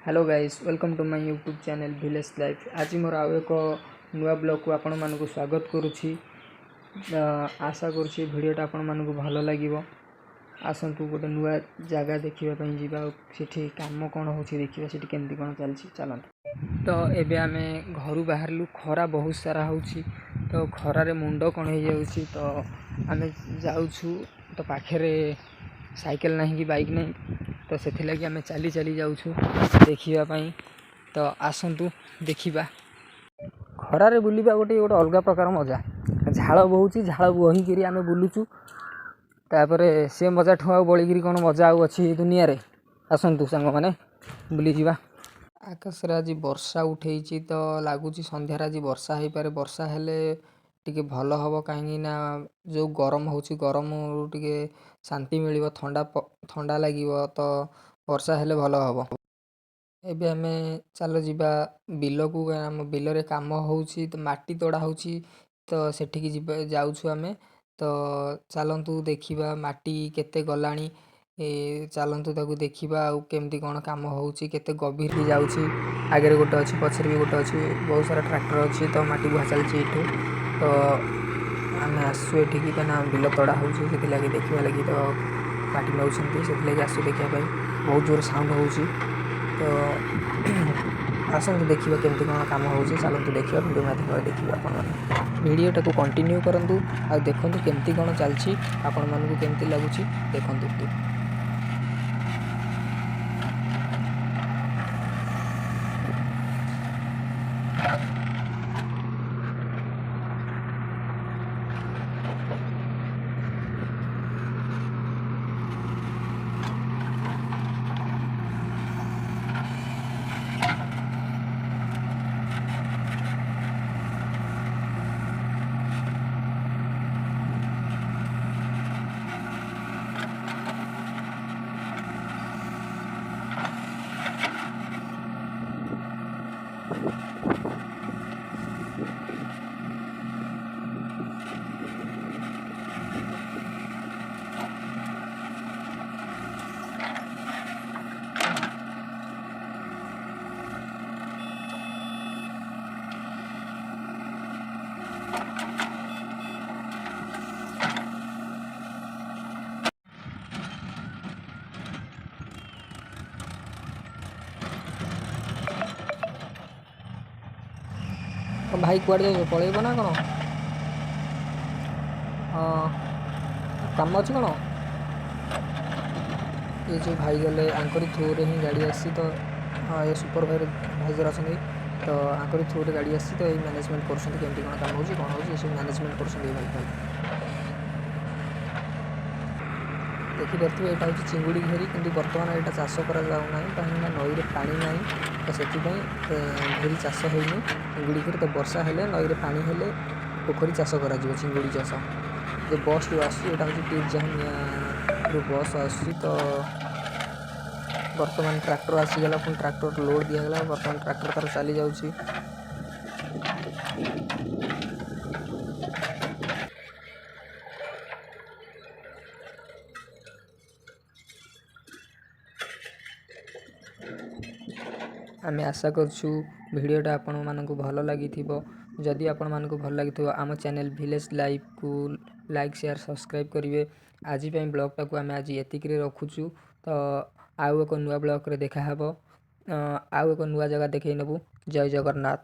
Hello guys, welcome to my YouTube channel Village Life. ଆଜି ମୋର ଆଉ ଏକ ନୂଆ ବ୍ଲଗ୍କୁ ଆପଣମାନଙ୍କୁ ସ୍ୱାଗତ କରୁଛି। ଆଶା କରୁଛି ଭିଡ଼ିଓଟା ଆପଣମାନଙ୍କୁ ଭଲ ଲାଗିବ। ଆସନ୍ତୁ, ଗୋଟେ ନୂଆ ଜାଗା ଦେଖିବା ପାଇଁ ଯିବା ଆଉ ସେଠି କାମ କ'ଣ ହେଉଛି ଦେଖିବା, ସେଠି କେମିତି କ'ଣ ଚାଲିଛି। ଚାଲନ୍ତୁ। ତ ଏବେ ଆମେ ଘରୁ ବାହାରିଲୁ। ଖରା ବହୁତ ସାରା ହେଉଛି, ତ ଖରାରେ ମୁଣ୍ଡ କ'ଣ ହେଇଯାଉଛି। ତ ଆମେ ଯାଉଛୁ, ତ ପାଖରେ ସାଇକେଲ ନାହିଁ କି ବାଇକ୍ ନାହିଁ, ତ ସେଥିଲାଗି ଆମେ ଚାଲି ଚାଲି ଯାଉଛୁ ଦେଖିବା ପାଇଁ। ତ ଆସନ୍ତୁ ଦେଖିବା। ଖରାରେ ବୁଲିବା ଗୋଟେ ଗୋଟେ ଅଲଗା ପ୍ରକାର ମଜା। ଝାଳ ବୋହୁଛି, ଝାଳ ବୋହିକିରି ଆମେ ବୁଲୁଛୁ। ତାପରେ ସେ ମଜାଠୁ ଆଉ ବଳିକିରି କ'ଣ ମଜା ଆଉ ଅଛି ଏ ଦୁନିଆରେ? ଆସନ୍ତୁ ସାଙ୍ଗମାନେ, ବୁଲିଯିବା। ଆକାଶରେ ଆଜି ବର୍ଷା ଉଠେଇଛି, ତ ଲାଗୁଛି ସନ୍ଧ୍ୟାରେ ଆଜି ବର୍ଷା ହେଇପାରେ। ବର୍ଷା ହେଲେ ଟିକେ ଭଲ ହେବ, କାହିଁକି ନା ଯେଉଁ ଗରମ ହେଉଛି, ଗରମରୁ ଟିକେ ଶାନ୍ତି ମିଳିବ, ଥଣ୍ଡା ଥଣ୍ଡା ଲାଗିବ। ତ ବର୍ଷା ହେଲେ ଭଲ ହେବ। ଏବେ ଆମେ ଚାଲ ଯିବା ବିଲକୁ। ଆମ ବିଲରେ କାମ ହେଉଛି, ତ ମାଟି ତୋଡ଼ା ହେଉଛି, ତ ସେଠିକି ଯିବା ଯାଉଛୁ ଆମେ। ତ ଚାଲନ୍ତୁ ଦେଖିବା ମାଟି କେତେ ଗଲାଣି। ଏ ଚାଲନ୍ତୁ ତାକୁ ଦେଖିବା ଆଉ କେମିତି କ'ଣ କାମ ହେଉଛି, କେତେ ଗଭୀର ଯାଉଛି। ଆଗରେ ଗୋଟେ ଅଛି, ପଛରେ ବି ଗୋଟେ ଅଛି, ବହୁତ ସାରା ଟ୍ରାକ୍ଟର ଅଛି। ତ ମାଟି ବୁହା ଚାଲିଛି ଏଇଠୁ। ତ ଆମେ ଆସିଛୁ ଏଠିକି, କାହିଁକିନା ବିଲ ତଡ଼ା ହେଉଛି, ସେଥିଲାଗି ଦେଖିବା ଲାଗି। ତ ମାଟି ନେଉଛନ୍ତି, ସେଥିଲାଗି ଆସିଛୁ ଦେଖିବା ପାଇଁ। ବହୁତ ଜୋରେ ସାଉଣ୍ଡ ହେଉଛି। ତ ଆସନ୍ତୁ ଦେଖିବା କେମିତି କ'ଣ କାମ ହେଉଛି। ଚାଲନ୍ତୁ ଦେଖିବା, ଭିଡ଼ିଓ ମାଧ୍ୟମରେ ଦେଖିବେ ଆପଣମାନେ। ଭିଡ଼ିଓଟାକୁ କଣ୍ଟିନ୍ୟୁ କରନ୍ତୁ ଆଉ ଦେଖନ୍ତୁ କେମିତି କ'ଣ ଚାଲିଛି, ଆପଣମାନଙ୍କୁ କେମିତି ଲାଗୁଛି ଦେଖନ୍ତୁ। ଭାଇ, କୁଆଡ଼େ ଯାଉଛ? ପଳେଇବ ନା କ'ଣ? ହଁ, କାମ ଅଛି କ'ଣ? ଏ ଯେଉଁ ଭାଇ ଗଲେ, ୟାଙ୍କରି ଥ୍ରୁରେ ହିଁ ଗାଡ଼ି ଆସିଛି। ତ ହଁ, ଏ ସୁପରଭାଇଜର ଅଛନ୍ତି, ତ ୟାଙ୍କରି ଥ୍ରୁରେ ଗାଡ଼ି ଆସିଛି। ତ ଏଇ ମ୍ୟାନେଜମେଣ୍ଟ କରୁଛନ୍ତି, କେମିତି କ'ଣ କାମ ହେଉଛି, କ'ଣ ହେଉଛି, ଏସବୁ ମ୍ୟାନେଜମେଣ୍ଟ କରୁଛନ୍ତି ଏଇ ଭାଇ। ଭାଇ ଦେଖିପାରୁଥିବେ, ଏଇଟା ହେଉଛି ଚିଙ୍ଗୁଡ଼ି ଘେରି। କିନ୍ତୁ ବର୍ତ୍ତମାନ ଏଇଟା ଚାଷ କରାଯାଉନାହିଁ, କାହିଁକିନା ନଈରେ ପାଣି ନାହିଁ। ତ ସେଥିପାଇଁ ଘେରି ଚାଷ ହେଇନି ଚିଙ୍ଗୁଡ଼ି ଘେରି। ତ ବର୍ଷା ହେଲେ, ନଈରେ ପାଣି ହେଲେ ପୋଖରୀ ଚାଷ କରାଯିବ ଚିଙ୍ଗୁଡ଼ି ଚାଷ। ଯେ ବସ୍ ଯେଉଁ ଆସୁଛି, ଏଇଟା ହେଉଛି ପୀର ଜାହାନିଆରୁ ବସ୍ ଆସୁଛି। ତ ବର୍ତ୍ତମାନ ଟ୍ରାକ୍ଟର ଆସିଗଲା, ପୁଣି ଟ୍ରାକ୍ଟର ଲୋଡ଼ ଦିଆଗଲା। ବର୍ତ୍ତମାନ ଟ୍ରାକ୍ଟର ତାର ଚାଲି ଯାଉଛି। ଆମେ ଆଶା କରୁଛୁ ଭିଡ଼ିଓଟା ଆପଣମାନଙ୍କୁ ଭଲ ଲାଗିଥିବ। ଯଦି ଆପଣମାନଙ୍କୁ ଭଲ ଲାଗିଥିବ, ଆମ ଚ୍ୟାନେଲ୍ ଭିଲେଜ୍ ଲାଇଫ୍କୁ ଲାଇକ୍, ସେୟାର, ସବସ୍କ୍ରାଇବ୍ କରିବେ। ଆଜି ପାଇଁ ବ୍ଲଗ୍ଟାକୁ ଆମେ ଆଜି ଏତିକିରେ ରଖୁଛୁ। ତ ଆଉ ଏକ ନୂଆ ବ୍ଲଗ୍ରେ ଦେଖାହେବ, ଆଉ ଏକ ନୂଆ ଜାଗା ଦେଖେଇ ନେବୁ। ଜୟ ଜଗନ୍ନାଥ।